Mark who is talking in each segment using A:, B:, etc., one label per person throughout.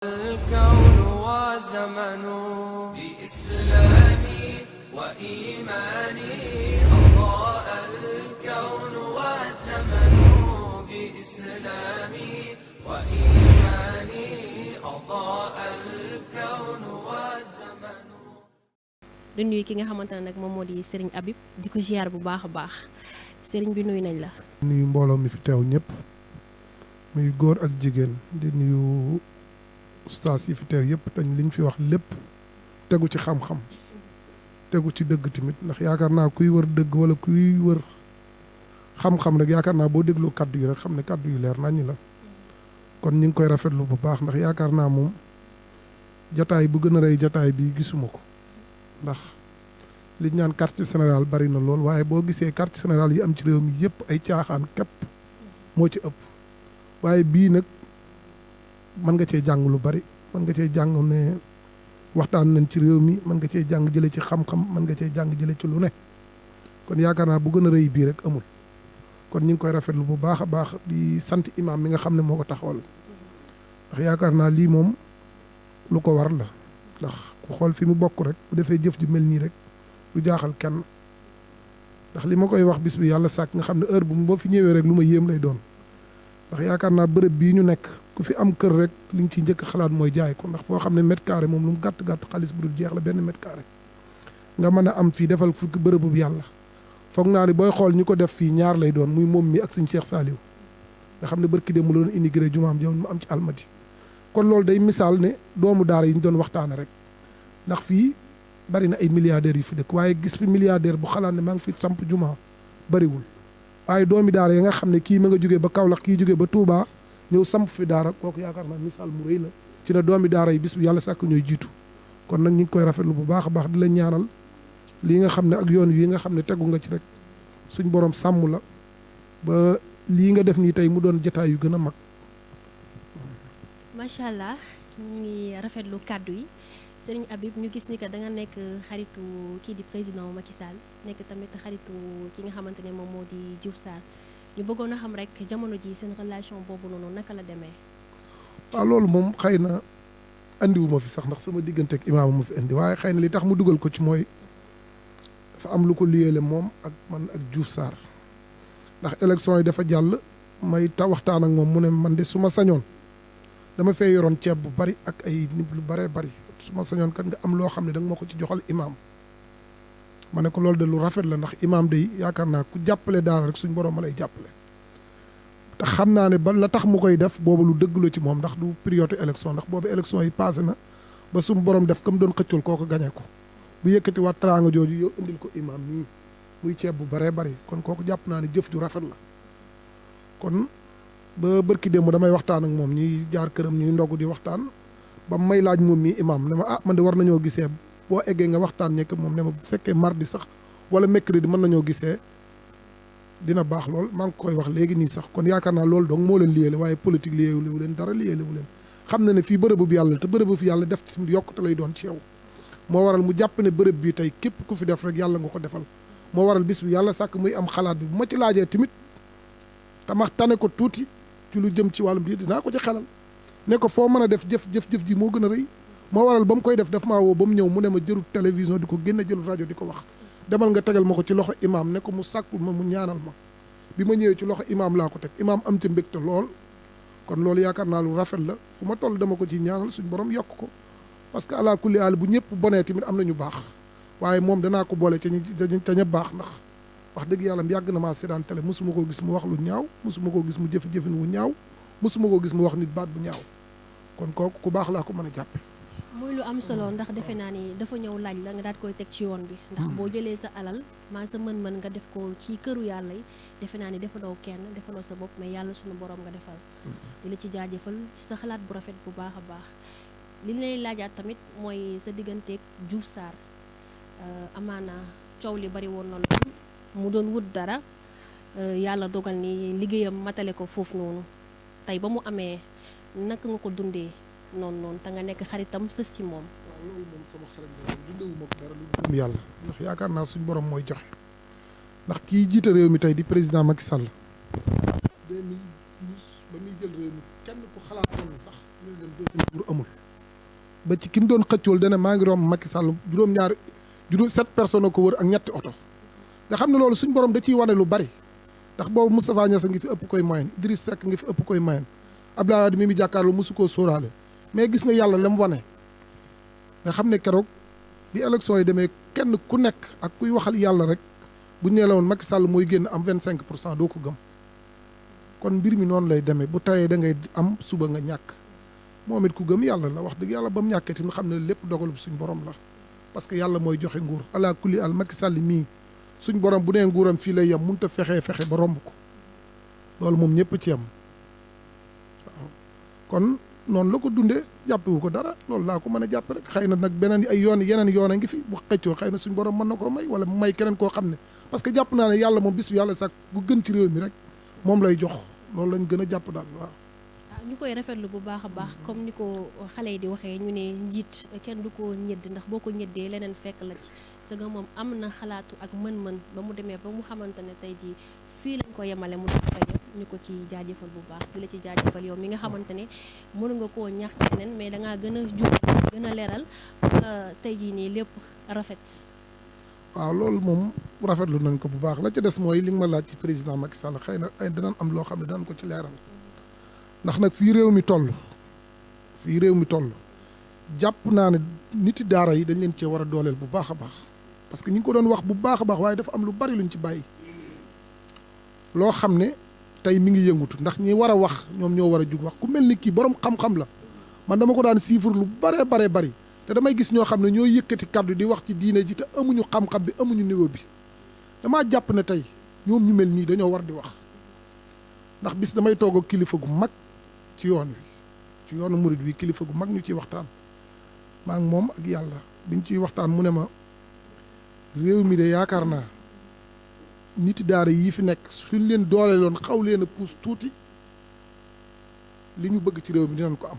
A: الكون والزمن بإسلامي وإيماني أضاء الكون والزمن بإسلامي وإيماني أضاء الكون والزمن.
B: di nuyu ki nga xamante ne nag moom moo di Serigne Habib di ko ziar bu baax a baax Serigne bi nuyu nañ la.
C: nuyu mbooloo mi fi teew ñëpp muy góor ak jigéen di nuyu ustaas yi fi teew yëpp te liñ fi wax lépp tegu ci xam-xam tegu ci dëgg tamit ndax yaakaar naa kuy wër dëgg wala kuy wër xam-xam rek yaakaar naa boo dégloo kaddu yi rek xam ne kaddu yu leer naññ la kon ñu ngi koy rafetlu bu baax ndax yaakaar naa moom jataay bu gën a rëy jataay bi gisuma ko ndax liñ naan quartier général bari na lool waaye boo gisee quartier général yi am ci réew mi yëpp ay caaxaan képp moo ci ëpp waaye bii nag mën nga cee jàng lu bari mën nga cee jàng ne waxtaan nañ ci réew mi mën nga cee jàng jële ci xam-xam mën nga cee jàng jële ci lu ne kon yaakaar naa bu gën a rëy bii rek amul kon ñu ngi koy rafetlu bu baax a baax di sant imaam mi nga xam ne moo ko taxawal ndax yaakaar naa lii moom lu ko war la ndax ku xool fi mu bokk rek bu defee jëf ju mel nii rek du jaaxal kenn ndax li ma koy wax bis bi yàlla sàkk nga xam ne heure bu boo fi ñëwee rek lu ma yéem lay doon ndax yaakaar naa bërëb bii ñu nekk ku fi am kër rek li nga ci njëkk xalaat mooy jaay ko ndax foo xam ne mètre carré moom lu mu gàtt-gàtt xaalis bu dul jeex la benn mètre carré nga mën a am fii defal fukki bërëbu yàlla foog naa ni booy xool ñu ko def fii ñaar lay doon muy moom mi ak suñ Cheikh Saliou nga xam ne barki dem mu doon immigré jumaam yow mu am ci almati kon loolu day misaal ne doomu daara yi ñu doon waxtaane rek ndax fii bari na ay milliardaires yu fi dëkk waaye gis fi milliardaire bu xalaat ne maa ngi fi samp jumaa bariwul waaye doomi daara yi nga xam ne kii ma nga jógee ba Kaolack kii jógee ba Touba ñëw samp fi daara kooku yaakaar naa misaal mu rëy la ci ne doomi daara yi bis bi yàlla sàkk ñooy jiitu kon nag ñu ngi koy rafetlu bu baax a baax di la ñaanal lii nga xam ne ak yoon yi nga xam ne tegu nga ci rek suñ borom sàmm la ba lii nga def nii tey mu doon jataay yu gën a mag.
B: macha allah ñu ngi rafetlu kàddu yi Serigne Habib ñu gis ni que da nga nekk xaritu kii di président Macky Sall nekk tamit xaritu ki nga xamante ne moom moo di Diouf Sarr ñu bëggoon a xam rek jamono ji seen relation boobu noonu naka la demee.
C: waaw loolu moom xëy na andiwuma fi sax ndax sama diggante ak imaam ma fi indi waaye xëy na li tax mu dugal ko ci mooy dafa am lu ko liyeele moom ak man ak Diouf Sarr ndax élection yi dafa jàll may waxtaan ak moom mu ne man de su ma sañoon dama fee yoroon ceeb bu bari ak ay nit lu baree bari su ma sañoon kat nga am loo xam ne da nga ma ko ci joxal imaam ma ne ko loolu de lu rafet la ndax imaam day yaakaar naa ku jàppale daara rek suñ borom ma lay jàppale te xam naa ne ba la tax mu koy def boobu lu dëgg la ci moom ndax du période élection ndax boobu élection yi passé na ba suñ borom def comme doon xëccul kooku gañe ko bu yëkkati waat teraanga jooju yow indil ko imaam nii muy ceeb bu baree bari kon kooku jàpp naa ne jëf ju rafet la kon ba bërki démb damay waxtaan ak moom ñuy jaar këram ñuy ndogg di waxtaan ba may laaj moom mii imaam ne ma man de war nañoo gisee boo eggee nga waxtaan ñekk moom ne ma bu fekkee mardi sax wala mercredi mën nañoo gisee dina baax lool maa ngi koy wax léegi nii sax kon yaakaar naa loolu donc moo leen liyeele waaye politique liyeelewu leen dara liyeelewu leen xam na ne fii bërëbu bi yàlla te bërëbu fi yàlla def ci yokkute lay doon ci yow moo waral mu jàpp ne bërëb bii tey képp ku fi def rek yàlla nga ko defal moo waral bis bi yàlla sàkk muy am xalaat bi bu ma ci laajee tamit tama tane ko tuuti ci lu jëm ci wàllum bi dinaa ko ci xelal ne ko foo mën a def jëf ji moo gën a rëy moo waral ba mu koy def daf maa woo ba mu ñëw mu ne ma jërul télévision di ko génne jëlul rajo di ko wax demal nga tegal ma ko ci loxo imaam ne ko mu sàkkul ma mu ñaanal ma bi ma ñëwee ci loxo imaam laa ko teg imaam am ci mbégte lool kon loolu yaakaar naa lu rafet la fu ma toll dama ko ci ñaanal suñ borom yokk ko parce que ala kulli aal bu ñëpp bonee tamit am na ñu baax waaye moom danaa ko boole ca ña baax ndax wax dëgg yàlla yàgg na maa seetaan télé mosuma koo gis mu wax lu ñaaw mosuma koo gis mu jëfin wu ñaaw mosuma koo gis mu wax nit baat bu ñaaw kon kooku ku baax laa ko mën a jàppe
B: muy lu am solo ndax defe naa ni dafa ñëw laaj la nga daal koy teg ci yoon bi ndax boo jëlee sa alal maa sa mën-mën nga def ko ci këru yàlla yi defe naa ni defaloo kenn defaloo sa bopp mais yàlla suñu borom nga defal di la ci jaajëfal ci sa xalaat bu rafet bu baax a baax li lay laajaat tamit mooy sa digganteeg Diouf Sarr amaana coow li bari woon na lool mu doon wut dara yàlla dogal ni liggéeyam matale ko foofu noonu tey ba mu amee naka nga ko dundee noonu te nga nekk xaritam sës ci moom.
C: waaw loolu moom sama xarit la dundewuma ko dara lu gëm yàlla ndax yaakaar naa suñ borom mooy joxe ndax kii jiite réew mi tey di président Macky Sall ba muy jël réew mi kenn ku xalaatoon na sax ñu leen deuxième tour amul ba ci ki mu doon xëccool dana maa ngi romb Macky Sall juróom-ñaar 7 personnes ko wër ak ñetti oto nga xam ne loolu suñ borom da ciy wane lu bari ndax boobu Moustapha Niasse ngi fi ëpp koy moyen Idriss Seck ngi fi ëpp koy moyen Abdoulaye Wade mi mu jàkkaarloo mosu koo sóoraale mais gis nga yàlla la mu wane nga xam ne keroog bi élection yi demee kenn ku nekk ak kuy waxal yàlla rek buñ nee la woon Macky Sall mooy génn am 25% doo ko gëm kon mbir mi noonu lay demee bu tayee da ngay am suba nga ñàkk moom it ku gëm yàlla la wax dëgg yàlla ba mu ñàkkee tamit xam ne lépp dogalu suñ borom la parce que yàlla mooy joxe nguur ala kulli al Macky Sall mii suñ borom bu nee nguuram fii lay yem mënut a fexe ba romb ko loolu moom ñëpp ci yem waaw kon noonu la ko dundee jàppewu ko dara loolu laa ko mën a jàpp rek xëy na nag beneen ay yoon yeneen yoon a ngi fi bu xëccoo xëy na suñ borom mën na koo may wala mu may keneen koo xam ne parce que jàpp naa ne yàlla moom bis bi yàlla sax bu gën ci réew mi rek moom lay jox loolu lañ gën a jàpp daal waaw.
B: ñu koy rafetlu bu baax a baax comme ni ko xale yi di waxee ñu ne njiit kenn du ko ñëdd ndax boo ko ñëddee leneen fekk la ci sa nga moom am na xalaatu ak mën-mën ba mu demee ba mu xamante ne tey jii fii lañ ko yemale mu def ko ñu ko ci jaajëfal bu baax di la ci jaajëfal yow mi nga xamante ne mënu nga koo ñaax ci neneen mais dangaa gën a jub gën a leeral tey jii nii lépp rafet.
C: waaw loolu moom rafetlu nañ ko bu baax la ca des mooy li nga ma laaj ci président Macky Sall xëy na ay danañ am loo xam ne danañ ko ci leeral ndax nag fii réew mi toll jàpp naa ne niti daara yi dañ leen cee war a dooleel bu baax a baax parce que ñi ngi ko doon wax bu baax a baax waaye dafa am lu bari luñ ci bàyyi loo xam ne tey mi ngi yëngutu ndax ñi war a wax ñoom ñoo war a jug wax ku mel ni kii borom xam-xam la man dama ko daan siifur lu bare bari te damay gis ñoo xam ne ñoo yëkkati kaddu di wax ci diine ji te amuñu xam-xam bi amuñu niveau bi damaa jàpp ne tey ñoom ñu mel nii dañoo war di wax ndax bis damay toog ak kilifa gu mag ci yoon wi ci yoonu murid wi kilifa gu mag ñu ciy waxtaan maa ngi moom ak yàlla biñ ciy waxtaan mu ne ma réew mi de yaakaar naa niti daara yii fi nekk suñ leen dooleeloon xaw leen a puus tuuti li ñu bëgg ci réew mi dinañ ko am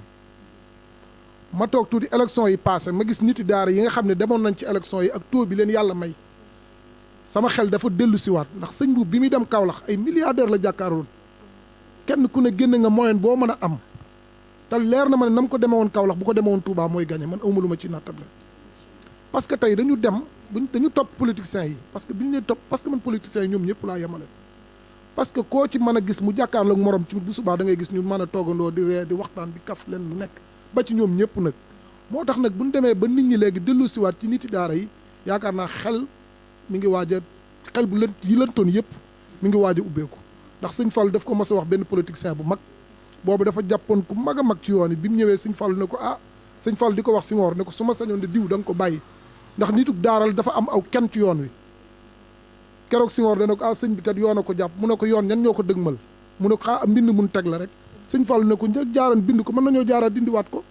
C: ma toog tuuti élection yi passé ma gis niti daara yi nga xam ne demoon nañ ci élection yi ak taux bi leen yàlla may sama xel dafa dellu siwaat ndax sëñ bu bi muy dem Kaolack ay milliardaire la jàkkaaroon kenn ku ne génn nga moyen boo mën a am te leer na ma ne nam ko demee woon Kaolack bu ko demee woon Touba mooy gagné man awma lu ma ci nattable parce que tey dañu dem dañu topp politiciens yi parce que bi ñu leen topp parce que man politiciens yi ñoom ñëpp laa yemale parce que koo ci mën a gis mu jàkkaarloog morom ci bu subaa da ngay gis ñu mën a toogandoo di ree di waxtaan di kaf leen lu nekk ba ci ñoom ñëpp nag moo tax nag bu ñu demee ba nit ñi léegi dellu siwaat ci niti daara yi yaakaar naa xel mi ngi waaj a xel bu lënt yi lëntoon yëpp mi ngi waaj a ubbeeku ndax sëñ Fall daf ko mos a wax benn politicien bu mag boobu dafa jàppoon ku mag a mag ci yoon yi bi mu ñëwee sëñ Fall ne ko sëñ Fall di ko wax si ngoor ne ko su ma sañoon de diw da nga ko bàyyi ndax nituk daaral dafa am aw kenn ci yoon wi keroog si ngoor dana ko sëñ bi kat yoon a ko jàpp mu ne ko yoon ñan ñoo ko dëgmal mu ne ko mbind mun teg la rek sëñ Fall ne ko jaaran bind ko mën nañoo jaaraat dindiwaat ko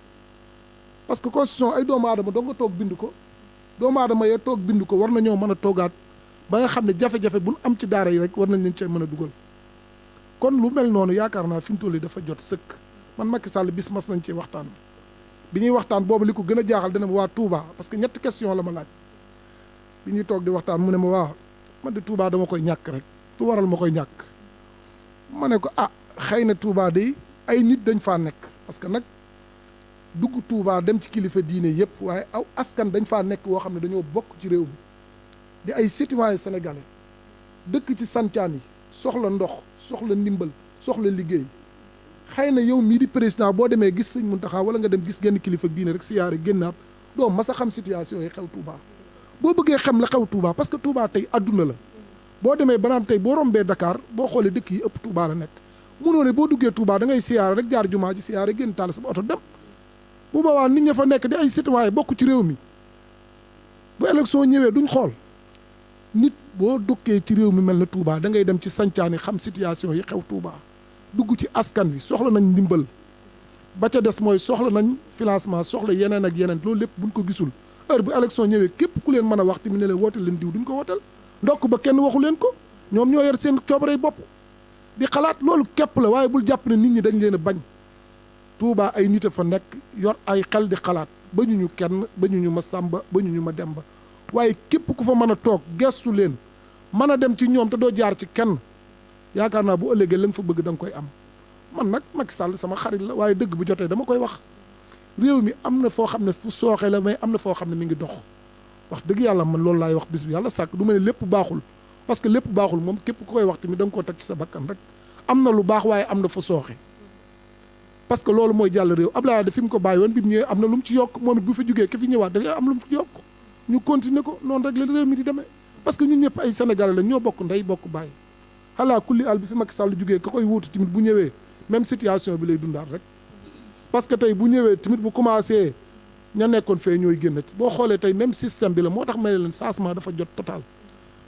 C: parce que constitution ay doomu aadama doo nga toog bind ko doomu aadama yee toog bind ko war nañoo mën a toogaat ba nga xam ne jafe-jafe bu nu am ci daara yi rek war nañ leen cee mën a dugal kon lu mel noonu yaakaar naa fi mu toll dafa jot sëkk man Macky Sall bis mas nañ ci waxtaan bi ñuy waxtaan boobu li ko gën a jaaxal dana ma waa Touba parce que ñetti question la ma laaj bi ñuy toog di waxtaan mu ne ma waa man de Touba dama koy ñàkk rek lu waral ma koy ñàkk ma ne ko xëy na Touba de ay nit dañ faa nekk parce que nag dugg Touba dem ci kilifa diine yëpp waaye aw askan dañ faa nekk woo xam ne dañoo bokk ci réew mi di ay citoyens sénégalais dëkk ci sancaan yi soxla ndox soxla ndimbal soxla liggéey xëy na yow mii di président boo demee gis sëñ Muntaxa wala nga dem gis genn kilifa diine rek siyaare génnaat doo mas a xam situation yi xew Touba boo bëggee xam la xew Touba parce que Touba tey adduna la boo demee banaam tey boo rombee Dakar boo xoolee dëkk yi ëpp Touba la nekk munoo ne boo duggee Touba da ngay siyaare rek jaar jumaa ji siyaare génn taal sa oto dem bu boobaa nit ña fa nekk di ay citoyen bokk ci réew mi bu élection ñëwee duñ xool nit boo dukkee ci réew mi mel na Touba da ngay dem ci sancaani xam situation yi xew Touba dugg ci askan wi soxla nañ ndimbal ba ca des mooy soxla nañ financement soxla yeneen ak yeneen loolu lépp buñ ko gisul heure bu élection ñëwee képp ku leen mën a wax tamit ne leen wootal leen diw duñ ko wootal ndokk ba kenn waxu leen ko ñoom ñoo yor seen coobarey bopp di xalaat loolu képp la waaye bul jàpp ne nit ñi dañ leen a bañ Touba ay nit a fa nekk yor ay xel di xalaat ba ñu kenn ba ñu ma sàmba ba ñu ma demba waaye képp ku fa mën a toog gestu leen mën a dem ci ñoom te doo jaar ci kenn yaakaar naa bu ëllëgee la nga fa bëgg da nga koy am man nag Macky Sall sama xarit la waaye dëgg bu jotee dama koy wax réew mi am na foo xam ne fu sooxe la mais am na foo xam ne mi ngi dox wax dëgg yàlla man loolu laay wax bis bi yàlla sàkk du ma ne lépp baaxul parce que lépp baaxul moom képp ku koy wax tamit da nga koo teg ci sa bakkan rek am na lu baax waaye am na fu sooxe parce que loolu mooy jàll réew Abdoulaye Wade fi mu ko bàyyi woon bi mu ñëwee am na lu mu ci yokk moom it bu fi jógee ki fi ñëwaat dafay am lu mu ci yokk ñu continuer ko noonu rek la réew mi di demee parce que ñun ñëpp ay Sénégalais la ñoo bokk ndey bokk bàyyi xalaa kulli al bi fi Macky Sall jógee ka koy wuutu tamit bu ñëwee même situation bi lay dundaat rek parce que tey bu ñëwee tamit bu commencé ña nekkoon fee ñooy génnati boo xoolee tey même système bi la moo tax may leen changement dafa jot total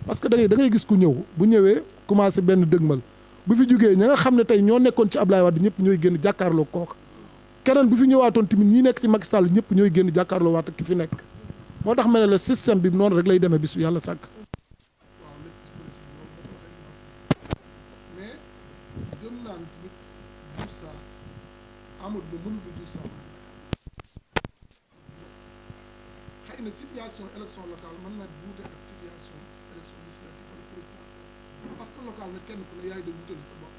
C: parce que da ngay gis ku ñëw bu ñëwee commencé benn dëgmal bu fi jógee ña nga xam ne tey ñoo nekkoon ci Ablaye Wade ñëpp ñooy génn jàkkaarloo kooka keneen bu fi ñëwaatoon tamit ñi nekk ci Macky Sall ñëpp ñooy génn jàkkaarloo waat ki fi nekk moo tax ma ne la système bi noonu rek lay demee bis bi yàlla sàkk. mais gëm naa ni tamit Diouf Sarr Amadou Ba mënul ko Diouf Sarr xëy na situation élection locale mën na wuute ak situation élection législative wala présidentielle parce que local nag kenn ku ne yaay dem wutali sa bopp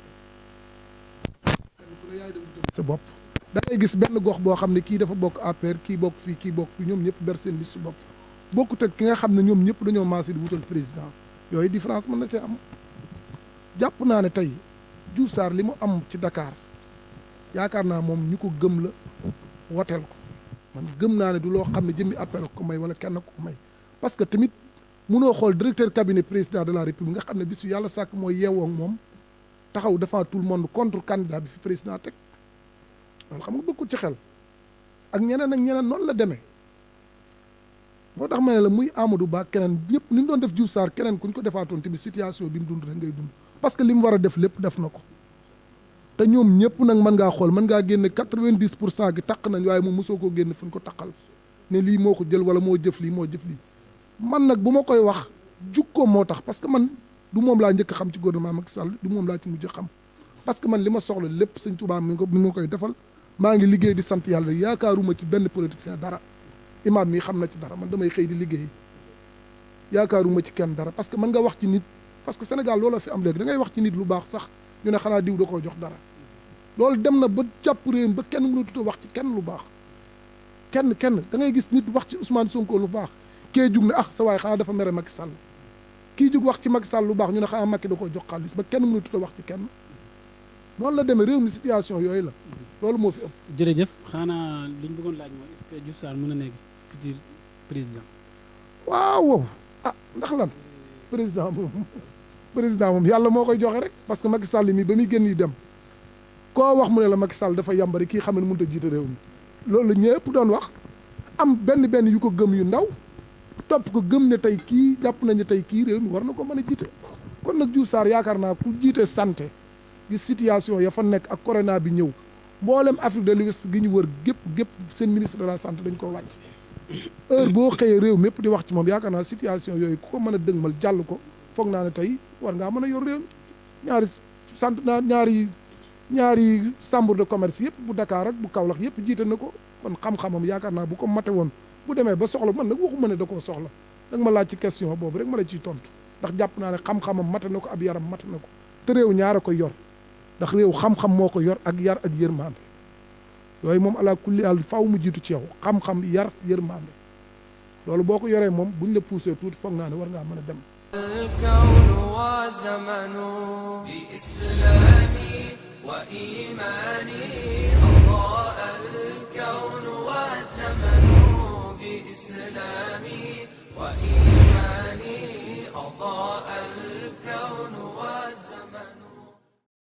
C: sa bopp da ngay gis benn gox boo xam ne kii dafa bokk APR kii bokk fii ñoom ñëpp ber seen liste bopp bokkut ak ki nga xam ne ñoom ñëpp dañoo maasé di wutal président yooyu différence mën na cee am jàpp naa ne tey Diouf Sarr li mu am ci Dakar yaakaar naa moom ñu ko gëm la woteel ko man gëm naa ne du loo xam ne jëmmi appel ko may wala kenn ko may parce que tamit munoo xool directeur cabinet président de la république nga xam ne bis yu yàlla sàkk mooy yeewoo ak moom taxaw devant tout le monde contre candidat bi fi président teg loolu xam nga bëggul ci xel ak ñeneen noonu la demee moo tax ma ne la muy Amadou Ba keneen ñëpp ni mu doon def Diouf Sarr keneen ku ñu ko defaatoon tamit situation bi mu dund rek ngay dund parce que li mu war a def lépp def na ko te ñoom ñëpp nag mën ngaa xool mën ngaa génne 90% gi taq nañ waaye moom mosoo koo génne fu ñu ko taqal ne lii moo ko jël wala moo jëf lii man nag bu ma koy wax jukkoom moo tax parce que man du moom laa njëkk xam ci gouvernement Macky Sall du moom laa ci mujj xam parce que man li ma soxla lépp sëñ Touba mi nga koy defal maa ngi liggéey di sant yàlla yaakaaruma ci benn politicien dara imam mi xam na ci dara man damay xëy di liggéey yaakaaruma ci kenn dara parce que mën nga wax ci nit parce que Sénégal loolu fi am léegi da ngay wax ci nit lu baax sax ñu ne xanaa diw da koo jox dara loolu dem na ba jàpp réew mi ba kenn mënatut a wax ci kenn lu baax kenn da ngay gis nit wax ci Ousmane Sonko lu baax kee jug ne sa waay xanaa dafa mere Macky Sall kii jug wax ci Macky Sall lu baax ñu ne xanaa Macky da koo jox xaalis ba kenn mënatut a wax ci kenn noonu la demee réew mi situation yooyu la loolu moo fi ëpp.
D: jërëjëf xanaa li ñu bëggoon laaj mooy est-ce que Diouf Sarr mën na nekk futur président.
C: waaw ndax lan président moom yàlla moo koy joxe rek parce que Macky Sall mi ba muy génn yi dem koo wax mu ne la Macky Sall dafa yàmbari kii xam ne mënut a jiite réew mi loolu la ñëpp doon wax am benn yu ko gëm yu ndaw topp ko gëm ne tey kii jàpp nañu tey kii réew mi war na ko mën a jiite kon nag Diouf Sarr yaakaar naa ku jiite santé gis situation ya fa nekk ak corona bi ñëw mboolem Afrique de l'Ouest gi ñu wër gépp seen ministre de la santé dañ koo wàcc heure boo xëyee réew mépp di wax ci moom yaakaar naa situation yooyu ku ko mën a dëgmal jàll ko foog naa ne tey war ngaa mën a yor réew mi ñaari chambre de commerce yëpp bu Dakar ak bu Kaolack yëpp jiite na ko kon xam-xamam yaakaar naa bu ko mate woon bu demee ba soxla man nag waxuma ne da koo soxla da nga ma laaj ci question boobu rek ma la ciy tontu ndax jàpp naa ne xam-xamam mate na ko ab yaram mate na ko te réew ñaara koy yor ndax réew xam-xam moo ko yor ak yar ak yërmande yooyu moom ala kulli àll faaw mu jiitu ci yow xam-xam yar yërmande loolu boo ko yoree moom buñ la poussé tuuti foog naa ne war ngaa mën a dem.
A: الكون وزمن بإسلامي وإيماني أضاء الكون والزمن بإسلامي وإيماني